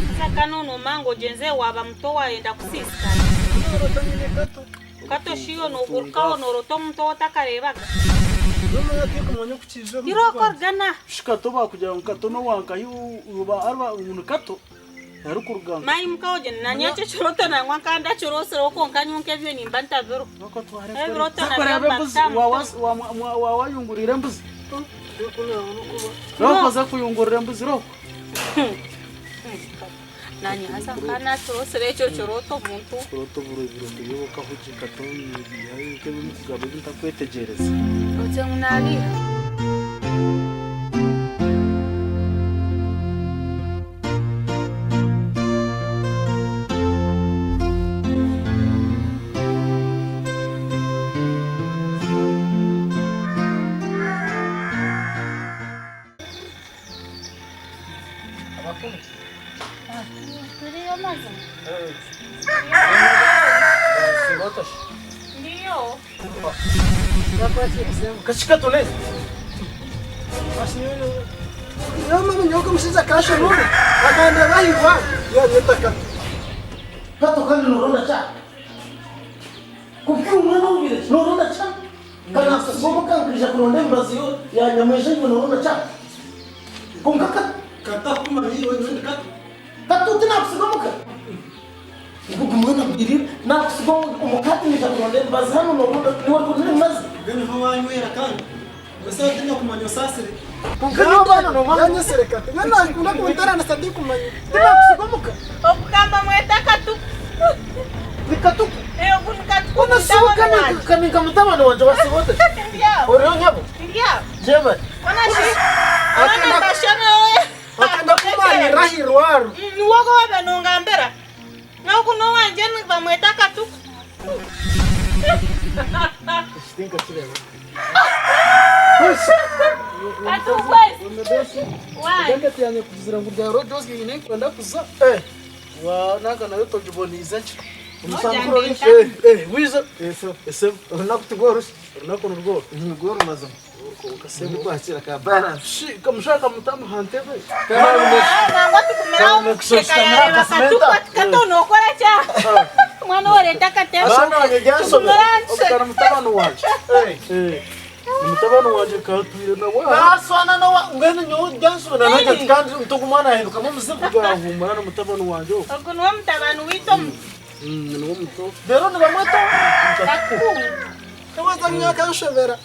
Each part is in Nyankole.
Haza ka nonooma ngu ogyenze waaba muto waayenda kusiisikara. Kato shi iwe noogurukaho nooroota omuntu ou otakareebaga? Irooko rugana. Shi Kato baakugira ngu Kato n'owankahi ngu ni Kato arikuruga nkahi? Maimuka ogyende. Naanye ekyo ekirooto nangwa nkaba ndakiroosireho kwonka nyowe nk'ebyo nimba ntabiriho. Ebirooto nabyo biba bitaha mutima. Waaba wayunguriire embuzi? Rooko oze kuyungurira embuzi rooko. Nanye haza nkaba nakiroosire ekyo kirooto omuntu. Kurota oburo ebirooto byowe okahugika tobiihayo nk'ebimukugamba ebi ntakwetegyereza. Otyo ngu nabiiha. Turiyo mazima. Ndiyo. Kato kandi noronda kya Kubwira omwana owubire noronda kya Kandi nakusiba omuka nkaija kuronda emibazi ya nyamwija iwe noronda kya Kwonka ka Katakumanya iwe nyowe ndi Kato. Kato tinakusiga omuka Ngu ogu mwana agwirire nakusiga omuka hati naija kuronda emibazi hanu noronda niiwe orikurondera emibazi Mbwenu niho wanywera kandi Osaho tinakumanya osaasire. Kwonka nyowe abaana nomanya. Yanyesire Kato. Mbwenu nakunda kunteranisa ndikumanya. Tinakusiga omuka. Okugamba mwete akatuku. Ni katuku. Eh, ogu ni katuku Ona siwe mutabani kani wangye. kani nka mutabani wangye wasiba ota? Ndi aho. Oriho nyabo? Ndi aho. Jebare. Ona shi. Ona kashomewe. Akenda kumarira aha irwaro. Niwe ogu waaba nongambira. N'ogu n'owangye nibamweta Katuku. Katuku wesi. Jacket yangye kugizire ngu rya Rogers nyine nkwenda kuza. Wa nanka nayo togiboniize gye. Wiza. Orunaku tigworoshe. Orunaku nirworoshe. Nirworoshe mazima. Kwakira ka balance. Shi kamushaka mutamu ha ntebe. Nangwa tugumire aho omukusheka yareeba Katuku ati Kato nokora ki aha? Mwana oreeta akatebe. Baana bangye ryanshobera. Tugumire aha ntusheke. Obugana mutabani wangye. Ni mutabani wangye katwire nawe aha. Naswana nowa mbwenu nyowe ryanshobera nanka nti kandi ogu mwana yahindukamu omuzigu. Gahumura ni mutabani wangye ogu. Ogu niwe mutabani waitu omuto. Niwe muto. Reero nibamweta Katuku. Waza nyakanshobera.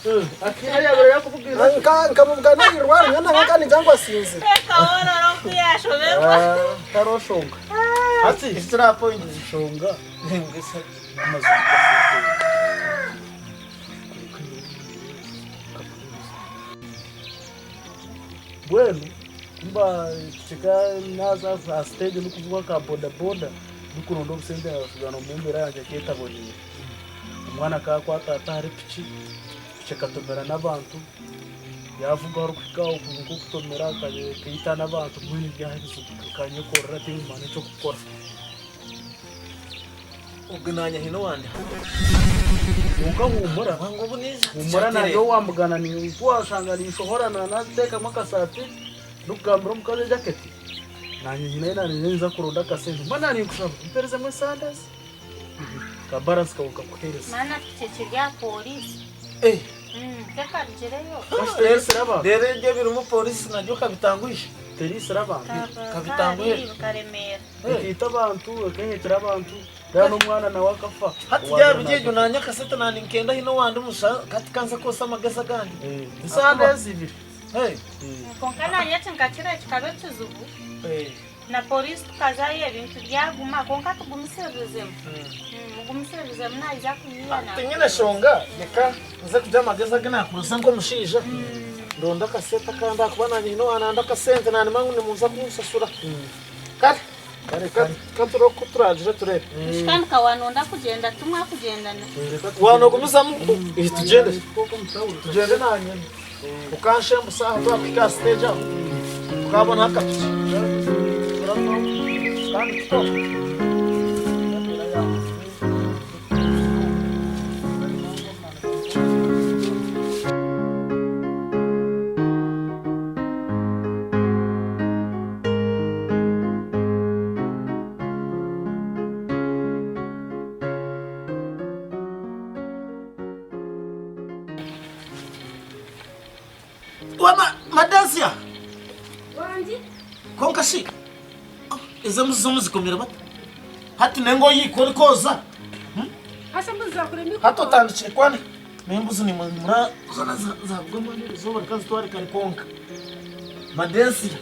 Akiire yabire yakubugiriza. Nkamubugana aha irwaro nyowe nanga ningira ngu asinzire. Reka worore oku yashoberwa. Taroshonga. Hati ekitira point. Shonga. Mbwenu kumba naza aha siteegi ndikuvuga nka bodaboda ndikuronda obusente nabutugana omu mbeera yangye eketaboniire. Omwana akakwata ata ahari piki, piki ekatomera n'abantu, yavuga ahu arikuhika nk'okutomera ekaita n'abantu mbwenu ndi aha ebizibu bikanyekorera tindimanya eky'okukora. Obwe nanye haine owandi. Kwonka huumura, huumura naanye owambugana washanga ninshohora nateekamu akasaati ndikugambira omukazi ejaketi, naanye nyine naanye ninza kuronda akasente mbwenu naanye ninkushaba omperezemu esande ezi, ka baransi kawe nkakuheereza. Maana piki ekiri aha pooriisi. Tekarugireyo. Teriisire abantu. Reero ebyo ebirimu pooriisi nabyo kabitanguhisha. Teriisire abantu. Kabitanguhe. Bikaremeera. Ekaita abantu, ekahekera abantu, reero n'omwana nawe akafa. Hati byaba biri ebyo naanye akasente naanye ninkenda haine owandi musha hati kanze kwosa amagezi agandi. Esande ezi ibiri. Kwonka naanye eki nkakira kikaba ekizibu na poliisi tukazayo ebintu byaguma kwonka tugumisiririzemu. Mugumisiririzemu naija kuyiiya nawe. Tinyine shonga reka nze kugira amagezi agu naakubuuza nk'omushaija ndonde akasente akandi ahakuba naanye haine owaananda akasente naanimanya ngu nimuza kunshashura. Kare Kare kare. Ka turebe oku turaagire tureebe. Kandi ka waanonda kugyenda timwakugyendana. Waanogumizamu tugyende. Tugyende naanye. Okanshembusa aho twahika aha siteegi aho. Okabonaho akapiki. Kandi tukoke. Wama Madansia. Wangi. Konka shi ezo embuzi zo muzikomire bata? Hati nenga oyiika orikwoza? Hati embuzi zakurema Hati otandikire kwana n'embuzi nimura zona zabugwamu erizooba rikazitwara kare konka. Madansia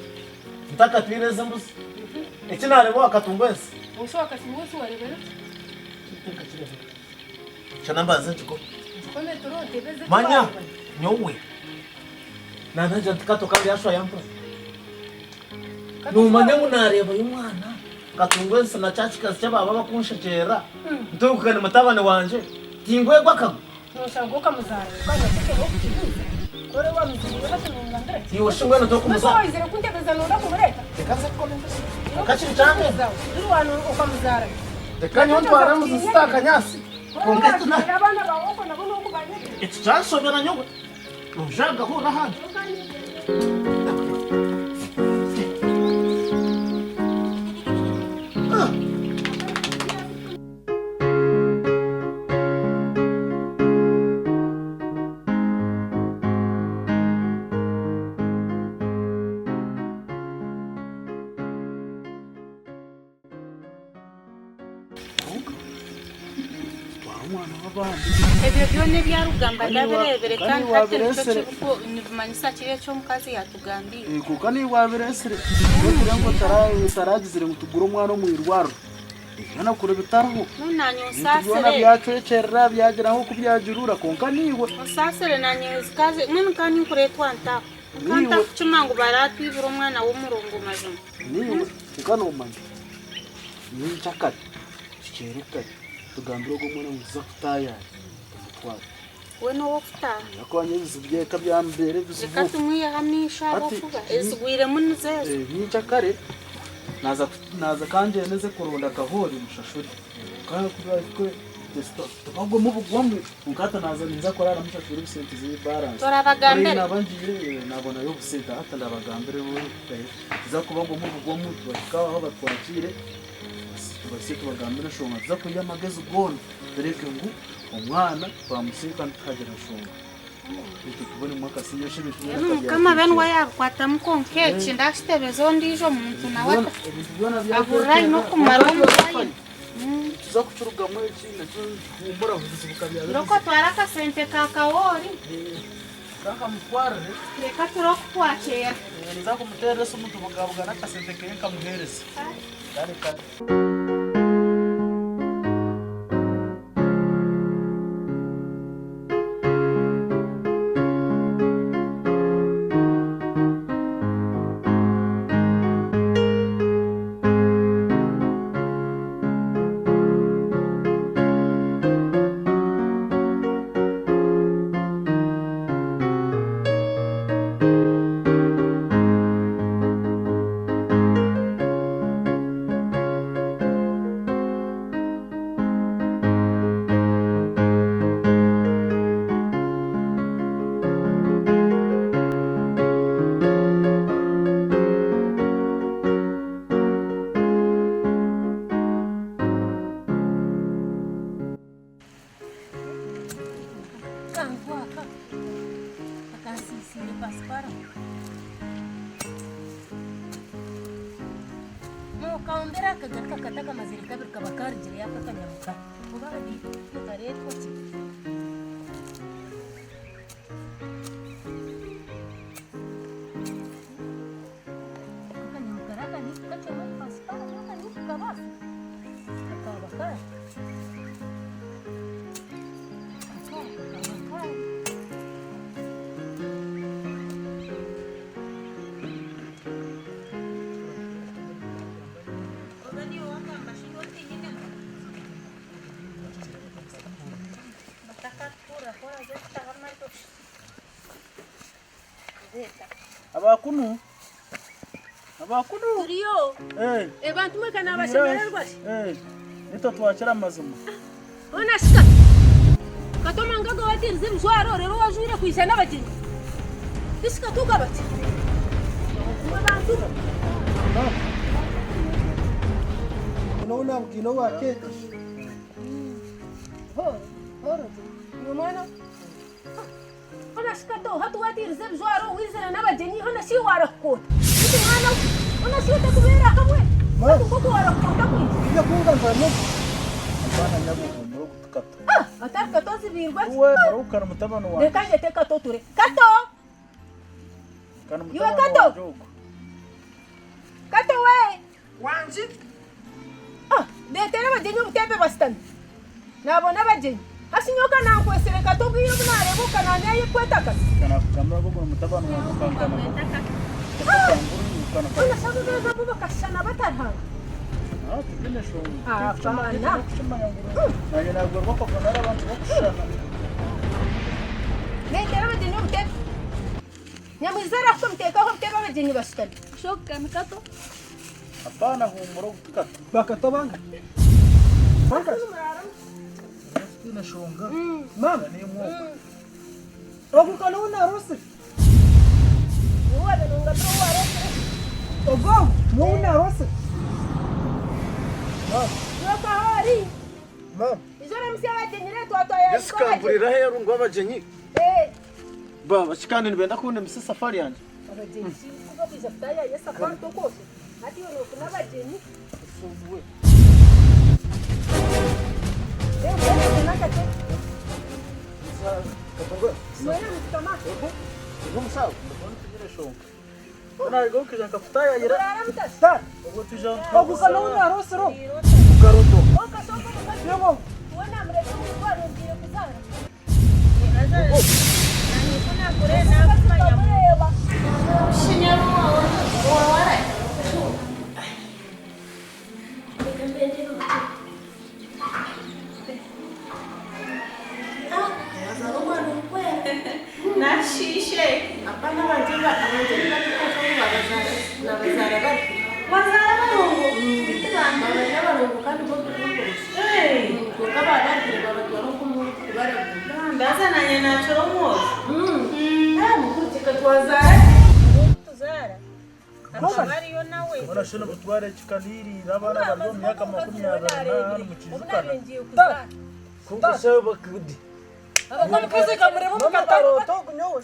ntakatwire ezi embuzi. Eki nareeba wakatunga ensi. Osho wakatunga ensi wareebera ki? Shana mbanze ngikome. Manya nyowe nanagira nti Kato kandi yashwa yampura. Nomanya ngu nareebayo omwana katungwa ensi na kya kikazi ky'abaaba bakunshekyerera ntunguke ni mutabani wangye tingwegwa akagwe. Noshanga okamuzaara kandi otekereho kukibuuza kore wamuziire hati nongambira ki? Iwe shi mbwenu tokumuzaara? Mbwenu waizire kuntebeza nonda kumureeta? Reka nze kukoma embuzi. Reka kiri kyambe. Biri wanu okamuzaara. Reka nyowe ntware embuzi zite akanyaatsi. Kwonka eki na. Abaana baawe okwo nabo n'okubanyegyesa. Eki kyanshobera nyowe. Noija ngahurira ahandi. Ebyo byona ebi arikugamba ndabireebire kandi hati nikyo kirikubimanyisa kiri eki omukazi yaatugambiire. Kwonka naiwe wabireesire nogira ngu otaragizire ngu tugure omwana omu irwariro byona kuri bitariho Mbwenu naanye ebintu byona onsaasire. byacwekyerera byagira nk'oku byagirura kwonka naiwe Onsaasire naanye zikaaze mbwenu nka ninkureetwa nta? Nka Niiwe. ntakukima ngu baratwibira omwana w'omurongo mazima. Naiwe kwonka noomanya nyenkyakare tukyere kare tugambire ogwo omwana ngu tuza kutaayaaya tumutware. We n'ow'okutaaha. Ahakuba nyowe ebizibu by'eka byambeera ebizibu. Reka tumwiheho amaisho ahabw'okuba ezigwiremu nizo ezo. Nyenkyakare naaza naaza ka ngyende nze kuronda akahoori mushashure. Tibagwemu bugwamu kwonka hati naaza ninza kuraara mushashure obusente z'ebaransi. Torabagambire? Naba ngiire naabonayo obusente hati ndabagambire tuza kubagwamu bugwamu tubahike aho batwakiire tubahitsye tubagambire enshonga tuza kwiha amagezi goona tureke ngu omwana twamusiika ntituhagira nshonga itwe tubonemu akasinge Mbwenu Mukama abe niwe yaabikwatamu kwonka eki ndakitebeza ondiijo muntu nawe ahurire aine okumara omwanya. Tuza kukirugamu eki nakyo nikihuumura obuzibu bukaba Irooko otware akasente ka kawoori. Kankamutwarire. Reka ture oku twakyera. Ninza kumuteerera esimu tubugabugane akasente keye nkamuheereze. Kare kare. Akantu aka akansiisiire pasiparumu. Nookaombera akagaruka katakamazire kabiri kaba karugireyo aka akanyamuka. Oba nikareetwa ki? Akanyamukara aka nikukacwamu pasiparumu aka nikukabaasa kakaaba kari. Aka kaba kari. Abakunu abakunu Turiyo. Eh. Abantu mweka nabashemererwa shi. Eh. Nitwe twakira amazima. Ona shika. Katoma ngaga watirize ebijwaro rero wajwire kwija n'abagyenyi. Tishika tuga bati. Mwe bantu. Unaona mkino wake. Horo, horo. Ni mwana. Hona shi Kato, hati waatiirize ebijwaro waizire n'abagyenyi, hona shi iwe warahuka ota? Beitu mwana we, hona shi otakubeera hamwe? Hati nk'oku warahuka ota kwija? Ija kungambira n'ogu. Abaana nyabo humura ogutu Kato. Ah, atari Kato ozibiirwe ki? Iwe orahukana mutabani wangye. Reka nyete Kato ture. Kato! Kana Iwe mutabani Kato! wangye ogu. Kato we! Wangi. Ah, ndeetera abagyenyi obuteebe bashutami. Naabona abagyenyi. Hati nyowe ka nankwesire Kato obwire obu naareeba okananyayo ekweta akati. Ka naakugambira ngu ogwo ni mutabani wangye okankana ngu. Ah! Mbwenu shi abo beegi abo bakashushana bata Ruhanga? Ah, tibiine nshonga. Ah, Tikukimanya baana. kukimanya ngu naanye naagwerwa akabona ari abantu bakushushana. Ndeetera abagyenyi obuteebe. Nyamwiza arahuka omuteekaho obuteebe abagyenyi bashutami. Shoka ni Kato. Apaana huumura obutu Kato. Ba Kato banga. Banga. Tibiine nshonga. Mama. N'emwe okwe. Ogu ka n'ou naarosire. Niwe waabaire nongambira ou waarosire? Ogu ogu niwe ou naarosire. Mama. Iwe Kahoori. Mama. Ija oramutsye abagyenyi reero twatwayarika Jessica abagyenyi. mpurira aheeru ngu abagyenyi Eh. Baba shi kandi nibenda kundemesa esafari yangye? Abagyenyi shi ku bakwija kutaayaaya esafari tokwosha? Hati iwe noofuna abagyenyi. Ogu ka n'ou naarosire ogu. Reeba ogu. Ndaza nanye nakira omwojo. Tuzaara. Akaba ariyo nawe. Mbona shi nibutwara ekikaniriire abaana bari omu myaka 28 mukijukana. Kwonka shi abo bakudi. Omukazi nkamureba omu katare. Nkaroota ogu nyowe.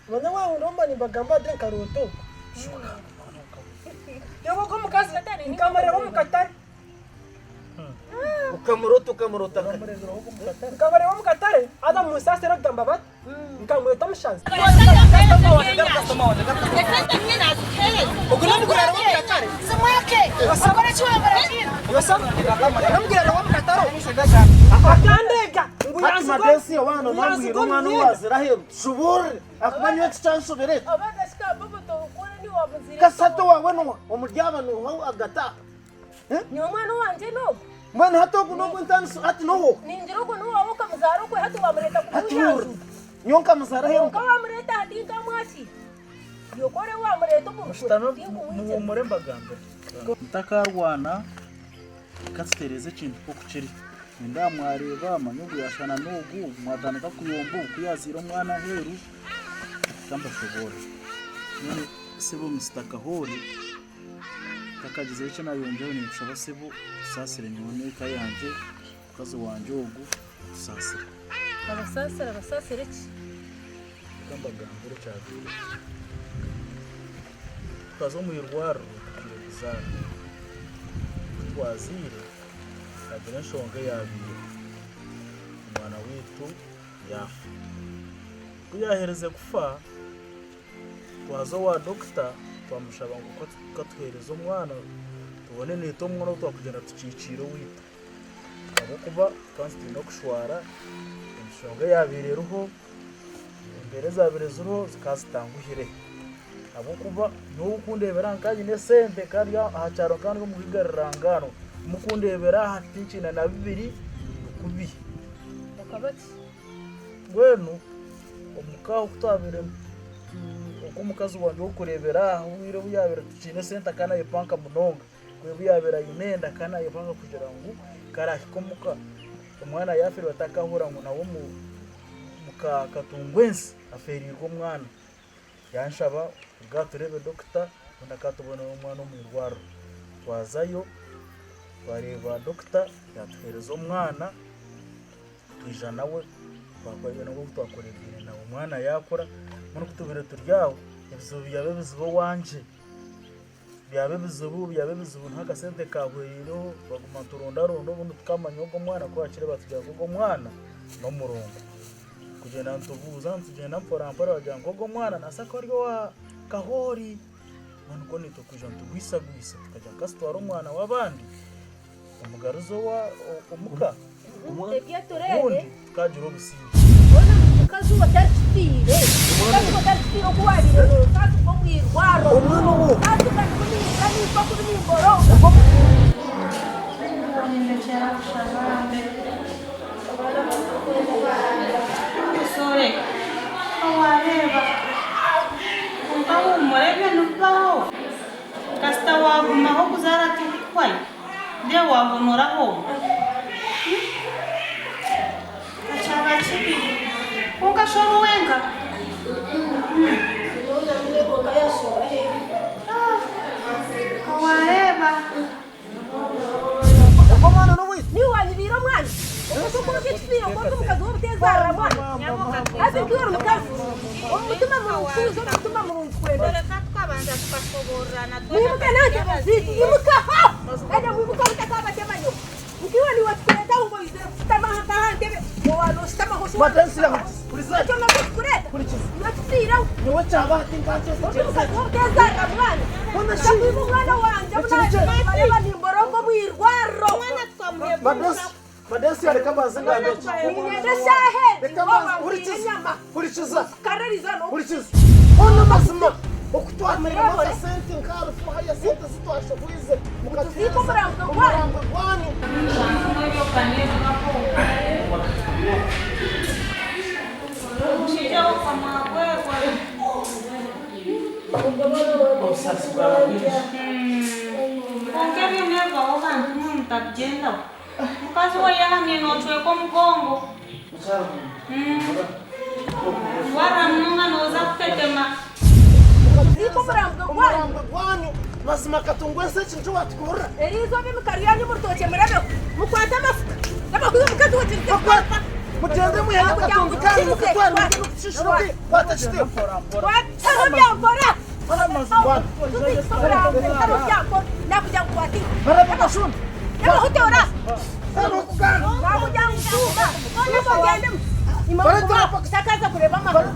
Manya waahurira omu nimbagamba nti nkaroota ogu. Reeba ogu omukazi nkamureba omu katare. Okamurota okamurota nka. Nkamureba omu katare haza munsaasire kugamba bati nkamweta omushazi. Akandeega ngu Hati yanziga Madensi owaana ngu nambwire yanziga omwana omu ou myenda. waazire aheeru tushubuurire ahakuba nyowe tikyanshobera ekyo. Kasata owaawe n'oha? Omuri aba n'oha agataha? Niwe mwana owangye n'ogu. Mbwenu hati ogu n'ogu entaaniso hati n'oha ogu? Ningira ogu n'owaawe okamuzaara okwe hati wamureeta Hati hurira. kumunyanjura. Nyowe nkamuzaara aheeru Kwonka wamureeta aha tinkamwakira. Yoka ore wamureeta omu Mushutame rukwe tinkumwikiriza. muhuumure mbagambire. Mutakarwana katutereeze ekintu nk'oku kiri. Nindeeba mwareeba manya ogu yashushana n'ogu mwatandika kuyomba ogu ku yazaire omwana aheeru kambashoboorore. Mbwenu sebo Mister Kahoori Ntakagizeho eki naayongyeraho ninkushaba sebo otusaasire nyowe n'eka yangye, omukazi wangye ogu otusaasire. Abasaasire abasaasire ki? Reka mbagambire ekyabaireho. Tukaza omu irwariro tugiire kuzaara. Ku twazaire haagira enshonga eyaabaireho, omwana waitu yaafa. Ku yaaherize kufa, Twaza owa dokita twamushaba ngu katuheereze omwana tubone naitwe omwana ou twakugyenda tukiikiire owaitu ahabw'okuba tukaba nitutiina kushwara enshonga eyaabaire eriho, embeera ezaabaire ziriho zikaba zitanguhire ahabw'okuba nyowe okundeebera aha nkaba nyine esente kandi aha kyaro nkaba ndi omugaiga rurangaanwa, mukundeebera aha tinkiine na bibiri bikumi. Okaba ki? Mbwenu omuka oku twabaire oku omukazi wangye ow'okureebera aha obwire obu yaabaire tukiine esente akaba naayepanka munonga obu yaabaire aine enda akaba naayepanka kugira ngu ku araahike omuka omwana yaafeerwa atakahurira ngu nawe muka Katungwensi afeereirwe omwana. Yanshaba ngu tureebe dokita obundi akatubonera omwana omu irwariro. Twazayo twareeba dokita yaatuheereza omwana. Twija nawe twakora ebyo nabwo twakoreire nawe. Omwana yaakura, mbwenu ku tubaire turi aho, ebizibu byaba ebizibu owangye. Byaba ebizibu, byaba ebizibu niho akasente kaahweriireho, twaguma niturondaronda obundi tukamanya ogu omwana ku hakire batugira ngu ogu omwana n'omurongo. Kugyenda nitubuuza nitugyenda mpora mpora bagira ngu ogu omwana naabaasa kuba ari owa Kahoori. Mbwenu nikwo naitwe kwija nitugwisagwisa tukagira ngu kasitware omwana w'abandi tumugaruze owa omuka obundi tukagira obusingye. Mbwenu omukazi we tarikitiire omukazi we tarikitiire oku waabaire nootaatuka omu irwariro Omwana owo. taatuka ndimu ninfa kubi nimboronga. Nindekyera kushaba mbe. Sore, wareeba kwonka huumura ebyo nibibaho. Kasita waagumaho kuzaara tikuhwayo, then waahonoraho omwe. Ka kyaba kibi. Kwonka shi ori wenka? Ka waareeba. Ogwo omwana n'owaitu. Niiwe waanyibiire omwana? Omuntu okwonka ekitiinwa kwonka omukazi w'obuteezaarira mwana. Haza nka iwe ori mukazi, omu mutima murungi tuuza omu mutima murungi kwenda ki? Kureka tukabanza tukashoboororana twena Mwimuke n'entebe ziitu, imuka ho! Enda mwimuke obutakaabatema nyowe. Nka iwe niiwe tukureeta aho ngu oizire kushutama aha nka aha ntebe, owa nooshutamaho shi waaba Matensiya, oshutamaho. hurikiza. Ekyo nakyo kikureeta? Hurikiza. Iwe tufiireho. Nyowe kyaba hati nkakyetegyereza. Ori mukazi w'obuteezaarira mwana. Mbwenu shi, Nshagwire omwana wangye obu Eki nikyo- naareeba nimboronga omu irwariro. Madensi, Madensi reka mbanze ngambe eki. Niinyenda eshaaha egi Reka oba mbanze, nkwire hurikiza, enyama. hurikiza, Karariza n'oku. hurikiza. Hoona mazima, oku twatairemu akasente nka rufu haiya sente zi twashohwize, Mutuziike omurambo gwanyu. omurambo gwanyu. Omushaija w'okamwagwegwa. Obusaasi bwaba bwingi. Kwonka ebyo nebibaho bantu mwe mutabigyendaho. Mukazi we yahamye nocweka omugongo. Warira munonga noza kutetema. Mutuziike omurambo gwanyu. Omurambo gwanyu. Mazima katungwese eki nikyo watukorera. Eri izooba emikari yanyu omu rutookye murabeho. Mukwate amafuka. N'amakuru y'omukazi we kirize kukwata. Mugyende mwiheyo akatumbi kanyu mukatware mugende kutushushira obwire. Kwata ekitebe. Kwataho byankora. Tuziike omurambo taho byankora. Nakugira ngu kwata iwe. N'amahuta ora. Nakugira ngu tuuma. Nimugyende imwe mugume. Takaza kureeba amakuru.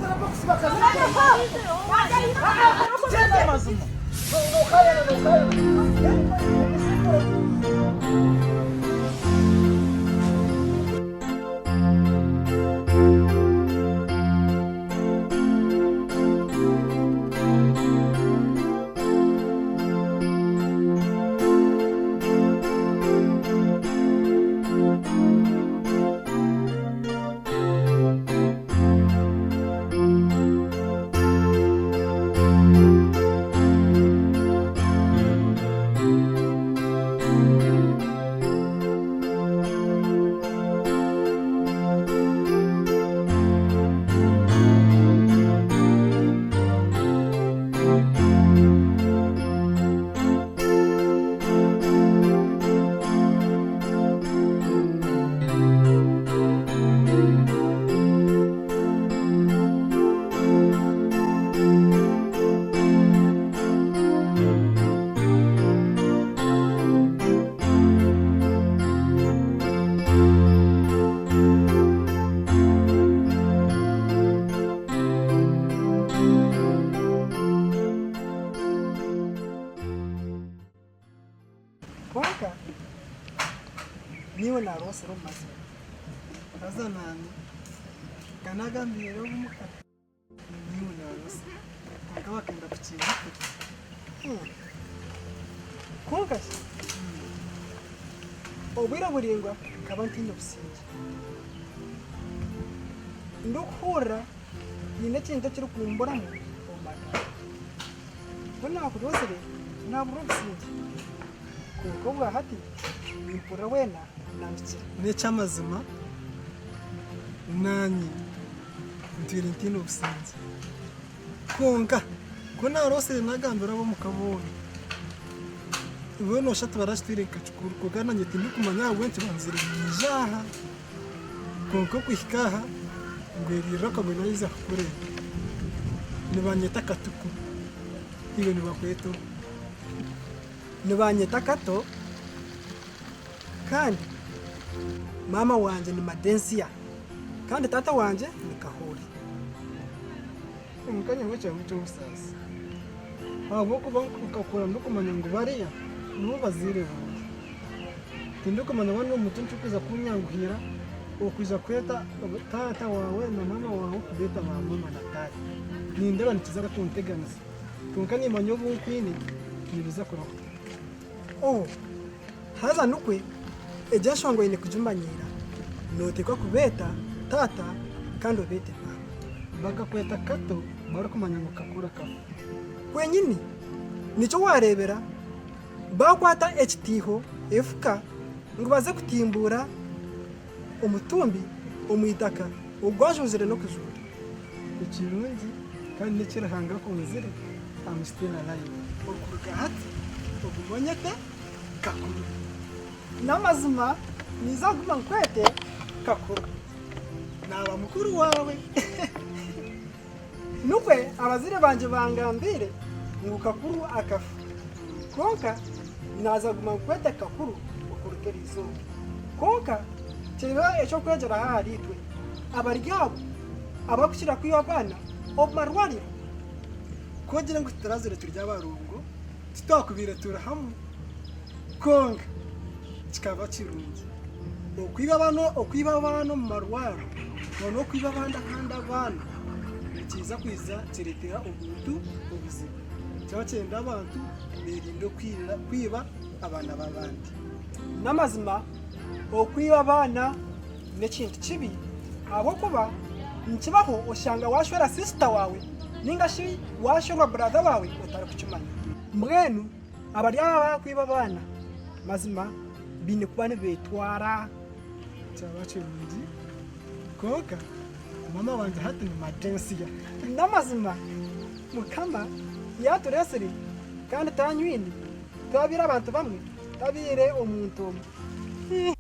Kwonka niiwe naaroosire omu mazima. Haza naanye nka naagambiire omuka niiwe naaroosire. Kwonka bakenda kukiinyita. Kwonka shi obwire buraingwa nkaba ntaine busingye. Ndikuhurira haine ekintu ekirikumburamu omu magara. Ku naakuroozire naabura obusingye, kwonka obwa hati nimpurira weena nampikire. N'eky'amazima naanye ntwire ntaine obusingye, kwonka ku naaroosire naagambira ab'omuka boona, boona nooshusha tibarakitwire nka kikuru kwonka naanye tindikumanya ahabw'enki banzire nyije aha, kwonka okuhika aha Ngu eriirwe akagwe naija kukureeba. Nibanyeta Katuku, iwe nibakweta oha? Nibanyeta Kato kandi maama wangye ni Madensiya kandi taata wangye ni Kahoori. Kwonka nyowe kyaba eky'obusaasi ahabw'okuba nkakura ndikumanya ngu bariya nibo bazaire bangye. Tindikumanya waaba n'omuntu orikwija kunyanguhira okwija kweta taata waawe na maama waawe kubeeta ba maama na taata. Nindeeba nikiza kunteganisa kwonka nimanya obu nkwine nibiza kurahuka. Oh, haza nikwe egyo enshonga oine kugimanyiira. Nooteekwa kubeeta taata kandi obeete maama. Bakakweta Kato barikumanya ngu kakuru akafa. Kwenyini nikyo waareebera baakwata ekitiiho, efuka, ngu baze kutimbuura omutumbi omu itaka ogwajunzire n'okujunda. Ekirungi kandi n'eki Ruhanga akunzire, am still alive. Okuruga hati ogume onyete Kakuru. N'amazima ninza kuguma nkwete Kakuru. Naaba mukuru waawe. Nikwe abazaire bangye bangambiire ngu Kakuru akafa. Kwonka naaza kuguma nkwete Kakuru okuruga eriizooba. Kwonka kiriba eky'okwegyeraho ahariitwe abari abo abarikukira kwiha abaana omu marwariro. Ku ogire ngu titurazire turi abarongo, titwakubaire turi hamwe. Kwonka kikaba kirungi okwiba abaana okwiba abaana omu marwariro n'okwiba abandi ahandi abaana nikiija kwija kireetera omuntu obuzibu. Kyaba kyenda abantu beerinde kwiba abaana b'abandi. N'amazima okwiba abaana n'ekintu kibi ahabw'okuba nikibaho oshanga waashwera sisita waawe ninga shi waashwerwa buraza waawe otarikukimanya. Mbwenu abari aba abarikwiba abaana mazima baine kuba nibeetwara. Kyaba kirungi kwonka maama wangye hati ni Madensiya. N'amazima Mukama yaatureetsire kandi twanywine, twabaire abantu bamwe, tabaire omuntu omwe.